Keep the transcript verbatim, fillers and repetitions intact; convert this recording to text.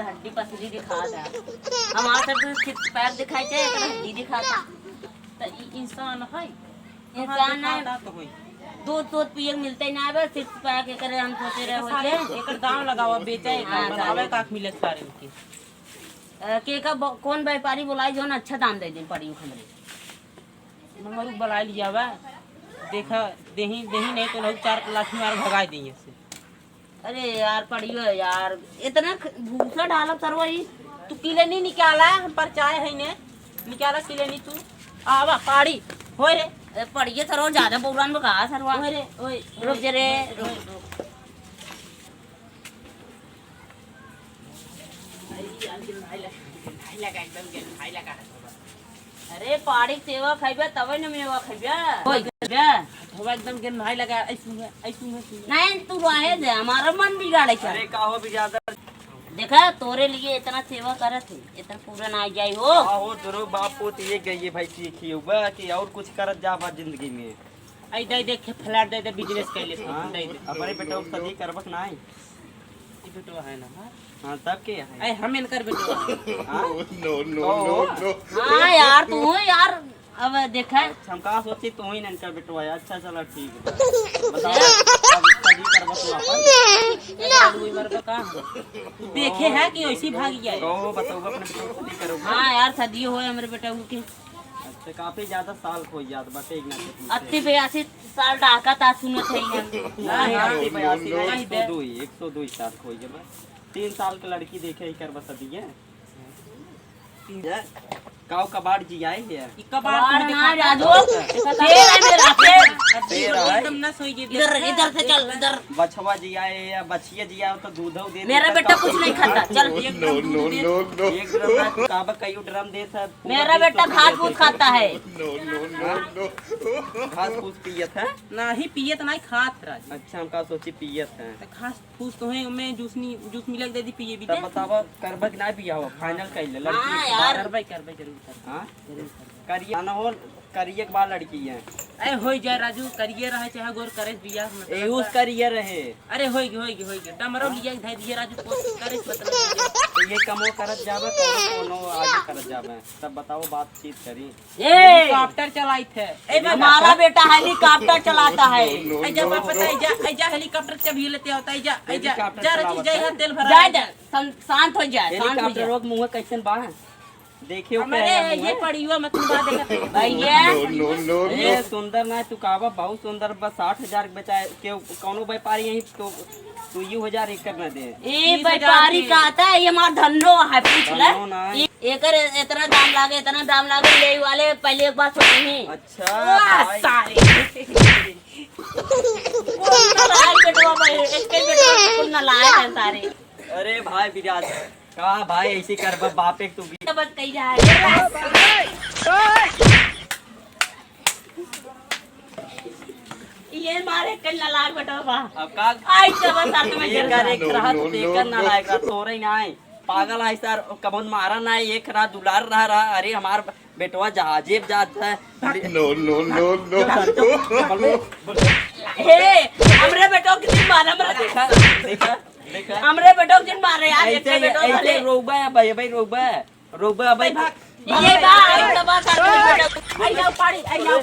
हड्डी पसली दिखा दे। हमार सब तो सिक्स पैक दिखाई चाहे, एकर हड्डी दिखाता। त ई इंसान है? इंसान है। दिखाता तो होई। दूध, दूध पिए के मिलते ही ना आवे, सिक्स पैक एकरे हम सोचे रहे एकर होते। सारे, एकर दाम लगावा, बेचा, एकर हाँ, बनावे सारे। का मिले सारे के। अ, के का ब-, कौन व्यापारी बोलाई जौन अच्छा दाम दे दे पड़ी हमरे। मंगरू बुला लिया बा। देखा, देही, देही नहीं तो लोग चार लाठी मार भगाई देंगे से। अरे यार, पड़ियो यार, इतना ख-, भूसा डालब सरवा ई। तू किले नहीं निकाला, हम परचाए है ने। निकाला किले नहीं तू। आवा, पाड़ी। होय रे। ए, पड़िए सरवा, ज्यादा बौरान बका सरवा। होय रे, ओए। रुक जा रे, रुक, रुक। अरे, पाड़ी के सेवा खइबे, तबे न मेवा खइबे। होई खइबे। हवा एकदम गेंधाई लगा, ऐसू में, ऐसू में, ऐसू में। नहीं, तू रहे दे, हमारा मन बिगाड़े क्या? अरे, का हो बिरादर? देखा, तोरे लिए इतना सेवा करत है, इतना पूरा ना आ जाए हो। हाँ हो, दोनों बाप पूत ये गइए भाई, सीखी हुआ कि और कुछ करत जा बा जिंदगी में। आई दे दे, फ्लैट दे दे, बिजनेस कर ले, हाँ, दे दे। अपने बेटा को शादी करबक ना है? ई बेटवा है ना, हाँ? हाँ, तब के है? ऐ, हम इनकर बेटवा है। हाँ? No, no, तो no, no। हाँ यार, तू हो यार, अब देखा। अच्छा, हम कहाँ सोची तू ही इनकर बेटवा है। अच्छा, चलो ठीक है। बताओ, अब शादी करबा तू अपन? ए, तू ही मरबा का? तू देखे है कि ऐसी भाग गया है? कहो, बताओ, अपने बेटवा को शादी करोगे? हाँ यार, शादी हो हमरे बेटा के। अच्छा, काफी ज्यादा साल हो जात बाटे एक नाते तुमसे। अस्सी बयासी साल डाका ता सुनत है हम। नहीं, हाँ, अस्सी बयासी नहीं, एक सौ दो ही, एक सौ दो ही साल हो गए बा। तीन साल के लड़की देखे ही कर बता दिए। काऊ कबाड़ जी आए हैं। ई कबाड़ कबाड़ तुम ना दिखाता राजू, हो। शेर है मेरा, शेर। शेर है। एकदम ना सोई जी। इधर, इधर से चल, इधर। बछवा जी आए या बछिया जी आए तो दूध दे मेरा देता बेटा तो कुछ नहीं खाता, चल। No, no, no, no। एक ड्रम ना, तू काबा कई ड्रम देत है। मेरा बेटा घास फूस खाता है। No, no, no, no। घास फूस पियत है? नहीं पियत, नहीं खात राजू। अच्छा, हम का सोची पियत है। तो घास फूस तो है, मैं जूस नहीं, जूस मिला के दे दी, पिए भी तब दे। बतावा, करबा कि ना पियावा? फाइनल कर ले, लड़की हाँ के यार। बात। करबे, करबे, जरूर करबे। हाँ? जरूर करबे। करिया ना हो, करिया के बाद लड़की है। अरे होई जाए राजू, करिया रहे चाहे गोर, करे बियाह मतलब एहू से करिया रहे। अरे होई गे, होई गे, होई गे। डमरो हाँ? लिया के धर दिए राजू, कोशिश करे से मतलब नहीं है। तो ये कमो करत जाबे, कोनो, कोनो आगे करत जाबे। तब बताओ, बातचीत करी। ए, हेलीकॉप्टर चलाइत है। ए, बाबा। हमारा बेटा हेलीकॉप्टर चलाता है। ऐ जा बापा, ऐ जा, ऐ जा, हेलीकॉप्टर के चाबी लेते होता, ऐ जा, ऐ जा। हेलीकॉप्टर जा रखी, चलावत जा है। यहाँ तेल भरा जा, जा। शांत, शांत हो जा, शांत हो हेलीकॉप्टर जा। रोक मुँह कैसन बा? देखियो हमारे पहला ये मुँह। पड़ियो मत बात देखत है। भैया। No, no, no, no। ए, सुंदर ना, तू कहबा बहुत सुंदर, बस साठ हजार के बेचाए, के कौनो व्यापारी यहीं तो तू यू हजार एक करना दे। ए, बीस हजार व्यापारी के। कहता है, ये हमार धन्नो है, पूछ ले। धन्नो ना है। ए-, एकर इतना दाम लागे, इतना दाम लागे, ले वाले पहले एक बार सोचे ही। अच्छा, वाह, भाई। सारे। कौन नलायक बेटवा भाई, एक ही बेटवा कौन नलायक है सारे। अरे भाई विराज, का भाई ऐसी कर बा-, बापे तू भी। तो बस कही जाए। ये मारे कल नलायक बेटवा बा। अब का? आई तो बस साथ में ये चल कर रहा। एक रहा तो देकर नलायक रहा, तोरे ही ना आए। पागल है सर, कबहुन मारा ना है, एक रहा दुलार रहा, रहा। अरे हमार बेटवा जहाजे पे जात है। No, no, no, no। हे, हमरे बेटवा के जिन मारा, हमरे देखा, देखा, देखा। हमरे बेटवा के जिन मारे यार, ऐसे, एक बेटवा ऐसे भले। रोबा है भाई, भाई रोबा है, रोबा है भाई। भाग। ये बा, आई तो बस, आई तो बस। आई जाओ पाड़ी, आई जाओ।